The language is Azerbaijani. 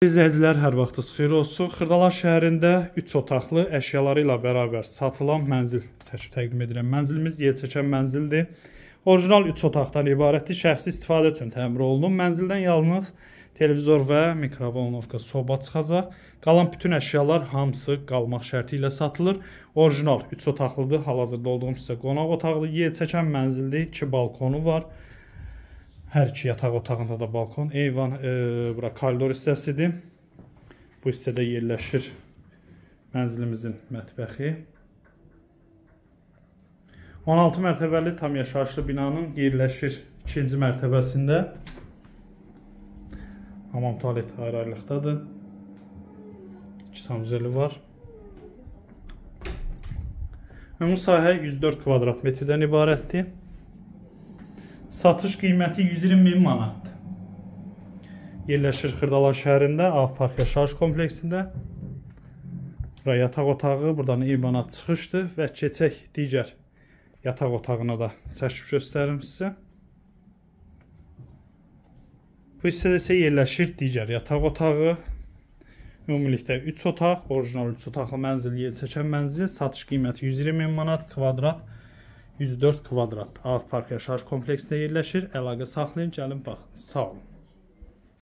İzləyicilər, hər vaxtınız xeyir olsun. Xırdalan şəhərində 3 otaqlı əşyaları ilə bərabər satılan mənzil çəkib təqdim edirəm. Mənzilimiz yel çəkən mənzildir. Orijinal 3 otaqdan ibarətdir. Şəxsi istifadə üçün təmir olunub. Mənzildən yalnız televizor və mikrovolnovka soba çıxacaq. Qalan bütün əşyalar hamısı qalmaq şərti ilə satılır. Orijinal 3 otaqlıdır. Hal-hazırda olduğum hissə qonaq otaqlıdır. Yel çəkən mənzildir. 2 balkonu var. Hər iki yataq otağında da balkon, eyvan, bura koridor hissəsidir. Bu hissədə yerləşir mənzilimizin mətbəxi. 16 mərtəbəli tam yaşayışlı binanın yerləşir ikinci mərtəbəsində. Hamam tualet ayrı-ayrılıqdadır. 2 sanuzeli var. Ümumi sahə 104 kvadrat metrdən ibarətdir. Satış qiyməti 120 min manatdır. Yerləşir Xırdalan şəhərində, Av Park yaşayış kompleksində. Bura yataq otağı, buradan eyvana çıxışdır və keçək digər yataq otağına da çəkib göstərim sizə. Bu hissədə isə yerləşir digər yataq otağı. Ümumilikdə 3 otaq, orijinal 3 otaqlı mənzil, yel çəkən mənzil. Satış qiyməti 120 min manat, kvadrat 104 kvadrat. Av Park yaşayış kompleksində yerləşir. Əlaqə saxlayın, gəlin baxın. Sağ olun.